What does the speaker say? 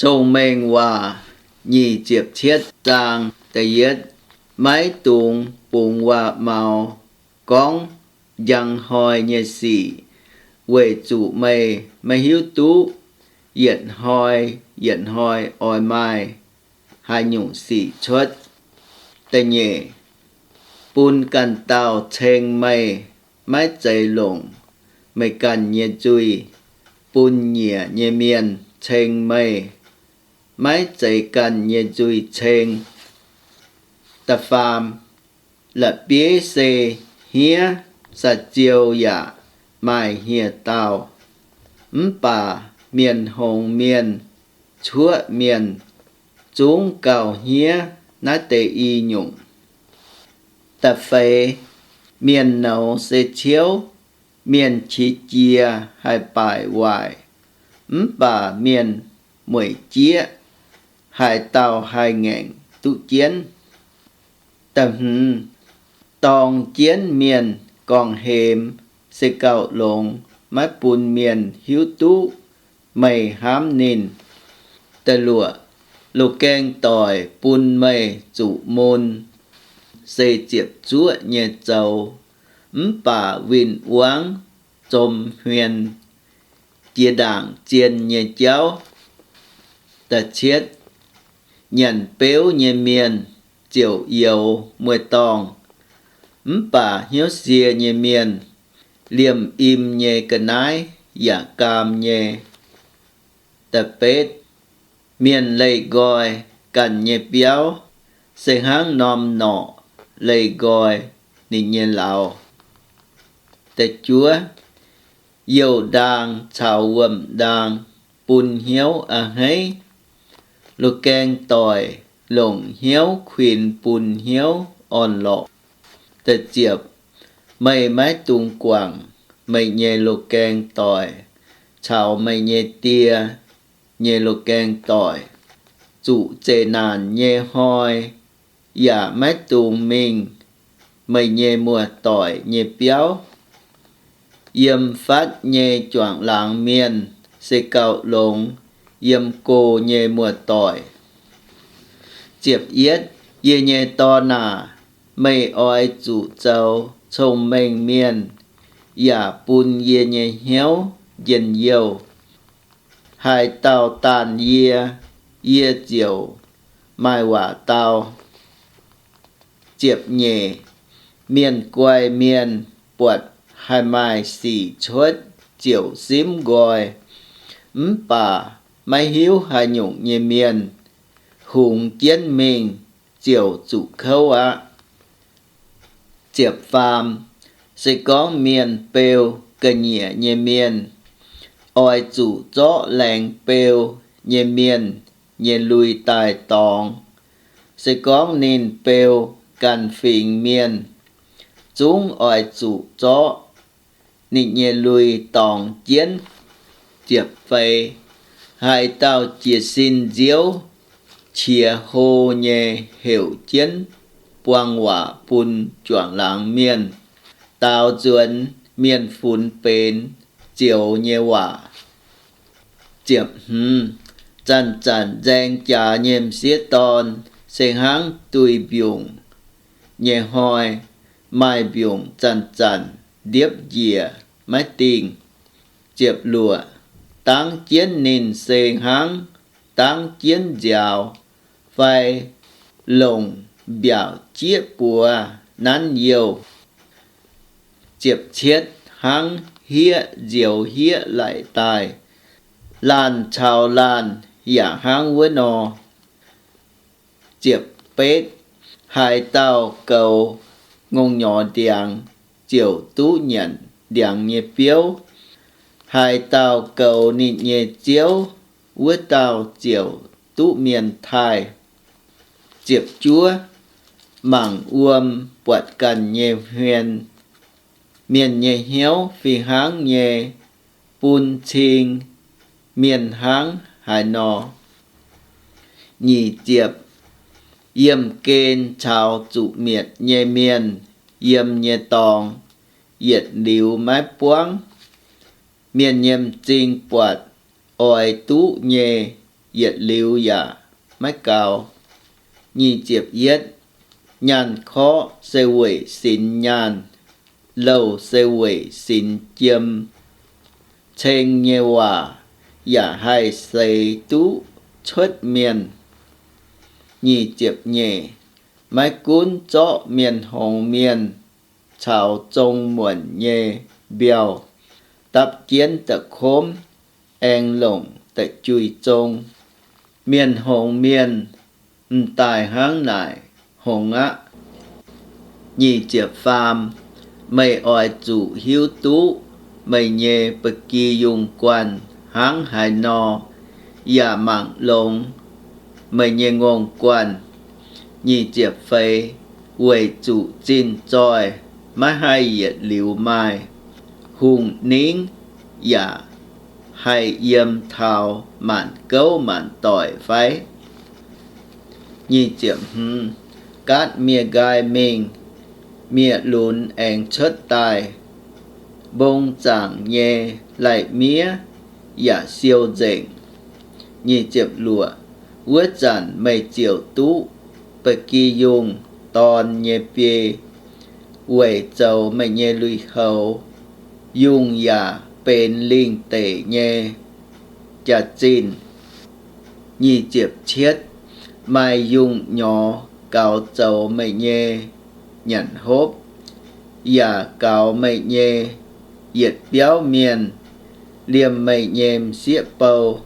Cong-Mengh Waac nyic ziepc cietv zaang da'yietv, maiv dungx bungx waac-maux gorngv njang hnoi nyei sic, weic zuqc meih maiv hiuv duqv yietc hnoi yietc hnoi oix maaih haaix nyungc sic cuotv. Da'nyeic, bun ganh dauh ceng meih, maiv zeiz longc meih ganh nyei nzuih. Bun nyiec nyei mienh ceng meih, maiv zeiz ganh nyei nzuih ceng. Da'faam, la'bieiv se hniev, saa-ziou yaac maaih hieh dauh, mv baac mienh hngongx mienh, cuoqv mienh zungv gauh hniev naaiv deix i nyungc. Da'feix, mienh nouz se ciouv, mienh qiex jiez haih baaic waaic, mv baac mienh mueic jieqv, haaix dauh haih ngaengc duqv jienv. Da'hmz, dorng jienv mienh gorngv-hemx se gauh longx, maiv bun mienh hiuv duqv meih hnamv ninh. Da'luoqc, loz-gaeng doic bun meih zuqc mun se ziepc zuoqv nyei zoux, mv baac win-wangv zom hmien jiex ndaangc zien nyei jauv. Da'cietv, nyanc beuv nyei mienh ziouc youx mueiz-dorngh, mv baac hnyouv sie nyei mienh liemh im nyei ga'naaiv yaac gaam nyei. Da'betv, mienh leih nqoi ganh nyei biauv se hnangv norm norqc leih nqoi ninh nyei lauz. Da'juov, youh ndaang caux wuom-ndaang bun hnyouv a'hneiv. Loz-gaeng doic longc hnyouv kuinx bun hnyouv orn-lorqc. Da'ziepc, meih maiv dungx guangc meih nyei loz-gaeng doic caux meih nyei die nyei loz-gaeng doic. Zuqc zeqc naanc nyei hnoi yaac maiv dungx mingh meih nyei muoz-doic nyei biauv. Yiem fatv nyei juangc laangz mienh se gauh longx yiem go nyei muoz-doic. Ziepc yietv, yie nyei dorn aac, meih oix zuqc zoux cong-mengh mienh, yaac bun yie nyei hnyouv njien-youh. Haaix dauh daanh yie, yie ziouc maaih waac dau. Ziepc nyeic, mienh guai mienh buatc haih maaih sic cuotv ziouc simv nqoi, mv baac maiv hiuv haaix nyungc nyei mienh, hungx jienv mingh ziouc zuqc kouv aqv. Ziepc faam, se gorngv mienh beu ga'nyiec nyei mienh, oix zuqc zorqv laengz beu nyei mienh nyei lui daaih dorngx. Se gorngv ninh beu ganh fingx mienh, zungv oix zuqc zorqv ninh nyei lui dorngx jienv. Ziepc feix, haaix dauh jiez sin nziouv, qiex hlo nyei heuc jienv buang waac bun juangc laangz mienh, daaux nzuonx mienh funx benx zioux nyei waac. Ziepc hmz, zanc-zanc nzaeng jaax nyei m'sieqv dorn se hnangv duih mbiungc nyei hnoi, maaih mbiungc zanc-zanc ndiepv njiec maiv dingh. Ziepc luoqc, dangv jienv ninh se hnangv dangv jienv nziaaux fai longc mbiaauc jieqv buoz nanv youh. Ziepc cietv, hnangv hieqv nzioux hieqv laic daaih, laanh caux laanh yaac hnangv wuov nor. Ziepc betv, haaix dauh goux ngongh nyorx ndiangx ziouc duqv nyanc ndiangx nyei biouv. Haaix dauh goux ninh nyei ziouv, wuov dauh ziouc duqv mienh taaih. Ziepc juov, mangc wuom buatc ganh nyei hmien. Mienh nyei hnyouv fih hnangv nyei bun cing mienh hnangv haaix nor. Nyic ziepc, yiemh gen caux zuqc mietc nyei mienh yiem nyei dorngx yietc liuz maiv buangv. Mienh nyei m'zing buatc oix duqv nyei yietc liuz yaac maiv gaux. Nyic ziepc yietv, nyaanh korqv se weic sinx nyaanh, louh se weic sinx jiem. Ceng nyei waac yaac haih seix duqv cuotv mienh. Nyic ziepc nyeic, maiv gunv zorqv mienh hngongx mienh caux zong muonc nyei mbiauh, dapv jienv da'komv aengx longc da'jui zong. Mienh hngongx mienh m'daaih hnangv naaic hngongx aqv. Nyic ziepc faam, meih oix zuqc hiuv duqv meih nyei ba'gi yungh guanh hnangv haaix nor, yaac mangc longx meih nyei ngongh guanh. Nyic ziepc feix, weic zuqc zinh zoih maiv haih yietc liuz maaih, hungh ningv yaac haih yiem taux maanc gouv maanc doic fai? Nyic ziepc hmz, gaatv mienh nqaai mingh, mienh lunx aengx cuotv daaih. Mbong zaangc nyei lai-miev yaac siou nzengc. Nyic ziepc luoqc, wuov zanc meih ziouc duqv ba'gi yungh dorn nyei biei weic zoux meih nyei lui-houx. Yungh yaac benx lingh deic nyei jaax-zinh. Nyic ziepc cietv, maaih yungh nyorx gaux zoux meih nyei nyanc hopv, yaac gaux meih nyei yietc biauv mienh, liemh meih nyei m'sieqv bou.